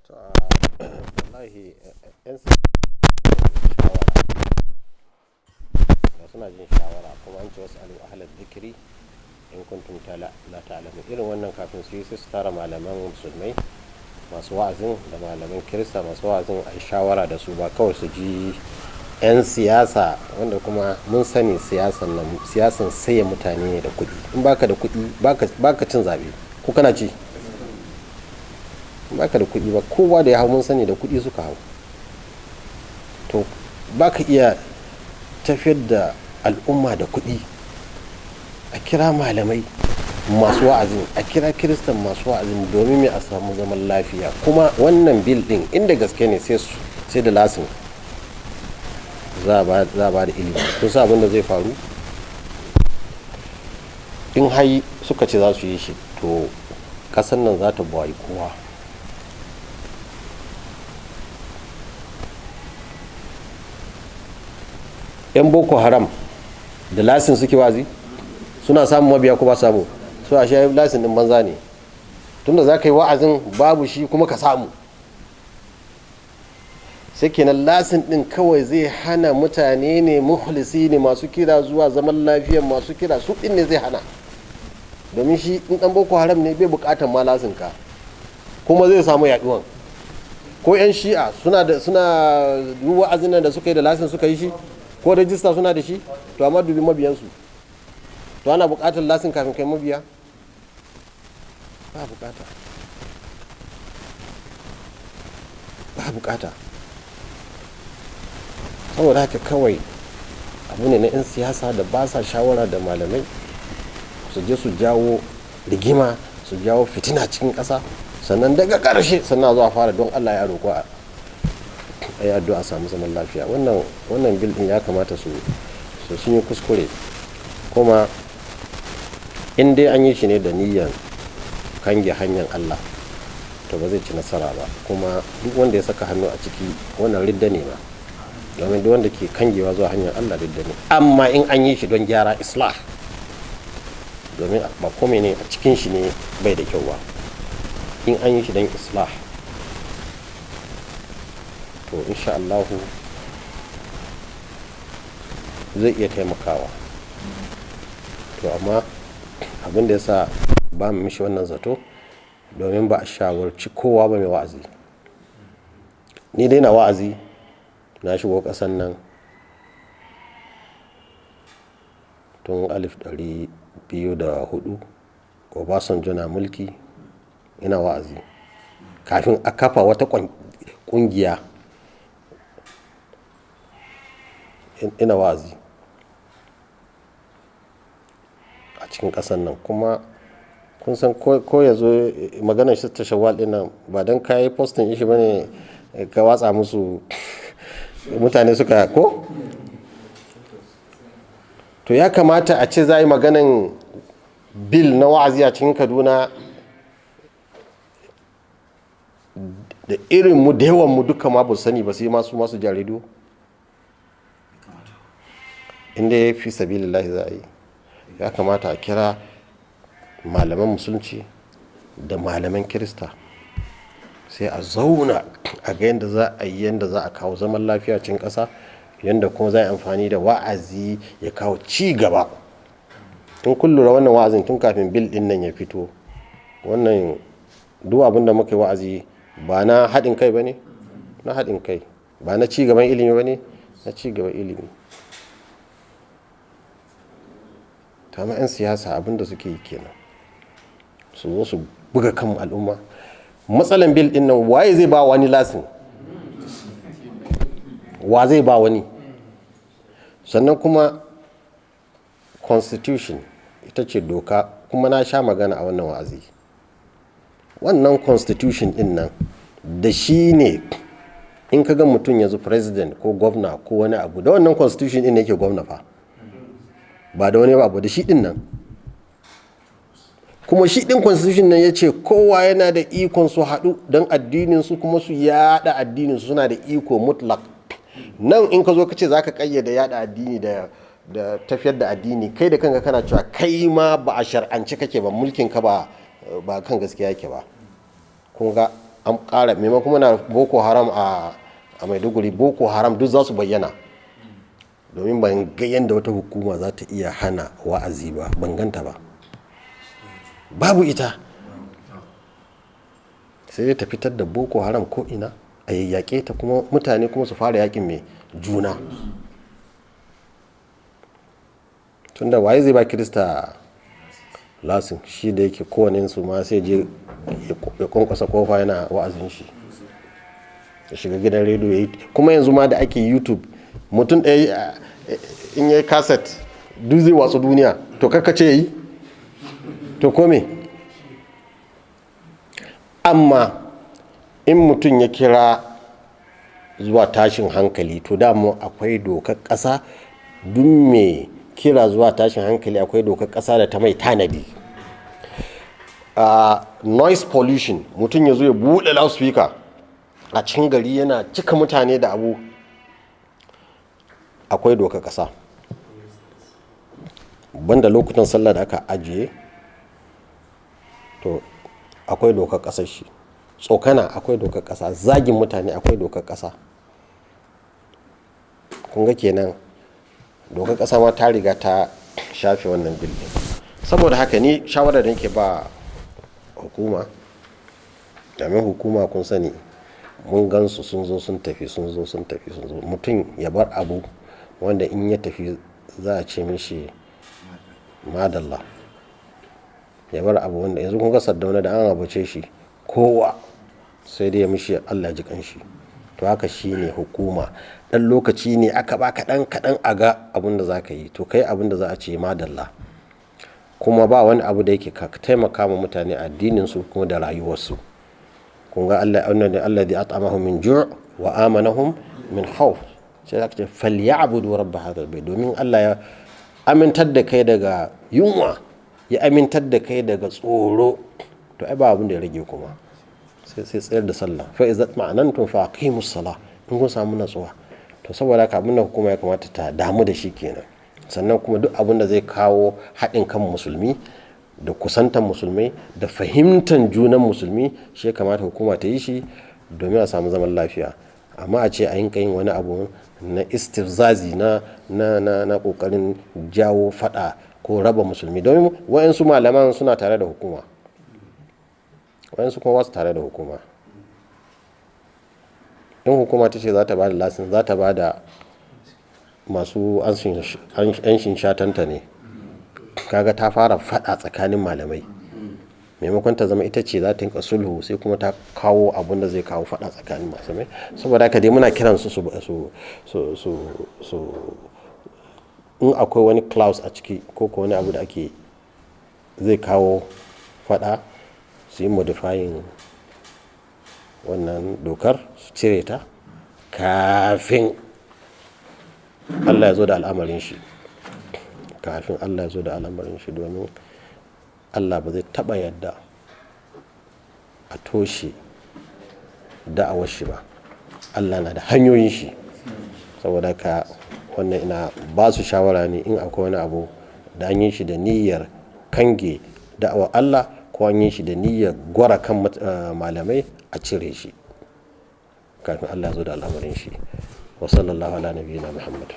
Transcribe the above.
To, wallahi 'yan shawara da suna jin shawara, kuma an ce wasu alu ahalar zikiri in kuntum la ta'lamun. Irin wannan kafin su yi sai su tara malaman musulmai masu wa'azin da malaman kirista masu wa'azin, a yi shawara da su, ba kawai su ji 'yan siyasa, wanda kuma mun sani siyasan nan siyasan saye mutane ne da kuɗi. In baka da kuɗi baka cin zaɓe, ko kana ci? Baka da kuɗi ba. Kowa da ya hau mun sani da kuɗi suka hau. To baka iya tafiyar da al'umma da kuɗi. A kira malamai masu wa'azin, a kira kiristan masu wa'azin, domin mai a samu zaman lafiya. Kuma wannan bill din inda gaske ne sai da lasin za a ba da ilimi. Kun sa abin da zai faru in hai suka ce za su yi shi, to kasan nan za ta buwayi kowa. Yan Boko Haram da lasin suke wazi, suna samun mabiya ko ba samu? Su a shi lasin din banza ne, tunda za ka yi wa'azin babu shi kuma ka samu. Sai kenan lasin din kawai zai hana mutane ne muhlisi ne masu kira zuwa zaman lafiya, masu kira su din ne zai hana. Domin shi in dan Boko Haram ne bai bukatan ma lasin ka, kuma zai samu yaduwan. Ko yan Shi'a suna da suna wa'azin nan da suka yi da lasin suka yi shi, ko rajista suna da shi? To amma dubi mabiyansu. To ana bukatar lasin kafin kai mabiya? Ba bukata, ba bukata. Saboda haka kawai abu ne na 'yan siyasa da ba sa shawara da malamai, su je su jawo rigima, su jawo fitina cikin ƙasa, sannan daga ƙarshe sannan zuwa fara don Allah ya roƙo a yi addu'a samu zaman lafiya. Wannan bil din ya kamata su sun yi kuskure. Kuma in dai an yi shi ne da niyyar kange hanyar Allah, to ba zai ci nasara ba. Kuma duk wanda ya saka hannu a ciki, wannan ridda ne ma, domin duk wanda ke kangewa zuwa hanyar Allah ridda ne. Amma in an yi shi don gyara, islah, domin ba kome ne a cikin shi ne bai da kyau ba. In an yi shi don islah, to insha Allahu zai iya taimakawa. To amma abin da ya sa ba mu mishi wannan zato, domin ba a shawarci kowa ba mai wa'azi. Ni dai na wa'azi, na shigo ƙasan nan tun 2004, Obasanjo na mulki, ina wa'azi kafin a kafa wata ƙungiya. Ina wa'azi a cikin ƙasar nan. Kuma kun san ko ya zo maganar shi ta Shawwal ɗin nan, ba don ka yi postin shi ba ne ka watsa musu mutane suka ko. To ya kamata a ce za a yi maganan bil na wa'azi a cikin Kaduna da irin mu da yawan mu duka ma ba sani ba, sai masu masu jaridu. Inda ya fi sabilillahi za a yi, ya kamata a kira malaman musulunci da malaman kirista, sai a zauna a ga yadda za a yi, yadda za a kawo zaman lafiya cikin ƙasa, yadda kuma za a yi amfani da wa'azi ya kawo ci gaba. In kun lura, wannan wa'azin tun kafin bil din nan ya fito, wannan duk abin da muka yi wa'azi ba na haɗin kai ba ne? Na haɗin kai. Ba na ci gaban ilimi ba ne? Na ci gaban ilimi. Kama 'yan siyasa abin da suke yi kenan, su zo su buga kan al'umma. Matsalan bil din nan, waye zai ba wani lasin? Wa zai ba wani? Sannan kuma constitution ita ce doka. Kuma na sha magana a wannan wa'azi, wannan constitution din nan da shi ne in ka ga mutum yanzu president ko gwamna ko wani abu, da wannan constitution din ne yake gwamna fa, ba da wani abu, da shi din nan. Kuma shi din constitution nan ya ce kowa yana da ikon su haɗu don addinin su, kuma su yada addinin su, suna da iko mutlak. Nan in ka zo ka ce za ka kayyade yada addini da tafiyar da addini, kai da kanka kana cewa kai ma ba a shar'ance kake ba, mulkin ka ba kan gaskiya yake ba. Kun ga an ƙara maimakon muna Boko Haram a Maiduguri, Boko Haram duk za su bayyana. Domin ban ga yadda wata hukuma za ta iya hana wa'azi ba, ban ganta ba, babu ita. Sai dai ta fitar da Boko Haram ko ina a yayyake ta, kuma mutane kuma su fara yakin mai juna. Tunda waye zai ba Kirista lasin shi da yake kowane su ma sai je ya kwankwasa kofa yana wa'azin shi, ya shiga gidan rediyo ya yi. Kuma yanzu ma da ake YouTube, mutum ɗaya in ya yi kaset duk zai watsu duniya. To kakkace ya yi to kome. Amma in mutum ya kira zuwa tashin hankali, to dama akwai dokar ƙasa. Duk mai kira zuwa tashin hankali akwai dokar ƙasa da ta mai tanadi. Noise pollution, mutum ya zo ya buɗe loudspeaker a cikin gari yana cika mutane da abu, akwai dokar ƙasa. Banda lokutan sallah da aka ajiye, to akwai dokar ƙasar shi. Tsokana akwai dokar ƙasa, zagin mutane akwai dokar ƙasa. Kun ga kenan dokar ƙasa ma ta riga ta shafe wannan bill ɗin. Saboda haka ni shawarar da nake ba hukuma, jami'an hukuma, kun sani mun gansu sun zo sun tafi, sun zo sun tafi, sun zo. Mutum ya bar abu wanda in ya tafi za a ce mishi madalla. Ya bar abu wanda yanzu kun ga Sardauna da an abuce shi, kowa sai dai ya mishi Allah ji kanshi. To haka shine hukuma. Dan lokaci ne aka baka dan kaɗan a ga abun da za ka yi, to kai abun da za a ce madalla. Kuma ba wani abu da yake ka taimaka ma mutane addinin su kuma da rayuwarsu. Kun ga Allah alladhi at'amahum min ju' wa amanahum min khawf. Sai aka ce falyabudu rabb hadha albayt, domin Allah ya amintar da kai daga yunwa, ya amintar da kai daga tsoro. To ai ba abun da ya rage kuma sai tsayar da sallah. Fa iza ma'anantum fa aqimus salah, in kun samu natsuwa. To saboda haka abin da hukuma ya kamata ta damu da shi kenan. Sannan kuma duk abin da zai kawo haɗin kan musulmi da kusantan musulmai da fahimtan junan musulmi, shi ya kamata hukuma ta yi shi domin a samu zaman lafiya. Amma a ce a yinka yin wani abu na istifzazi na na na na kokarin jawo fada ko raba musulmi, domin wayansu malaman suna tare da hukuma, wayansu kuma ba su tare da hukuma. In hukuma ta ce za ta ba da lasin, za ta ba da masu anshin shatanta ne. Kaga ta fara fada tsakanin malamai. Maimakon ta zama ita ce za ta yinka sulhu, sai kuma ta kawo abun da zai kawo fada tsakanin malamai. Saboda haka dai muna kiran su su su su in akwai wani clause a ciki ko wani abu da ake zai kawo fada, su yi modifying wannan dokar, su cire ta kafin Allah ya zo da al'amarin shi. Kafin Allah ya zo da al'amarin shi, domin Allah ba zai taɓa yadda a toshe da'awar shi ba. Allah na da hanyoyin shi. Saboda haka wannan ina ba su shawara ne, in akwai wani abu da an yi shi da niyyar kange da'awar Allah ko an yi shi da niyyar gwara kan malamai, a cire shi kafin Allah ya zo da al'amarin shi. Wa sallallahu ala nabiyyina Muhammad.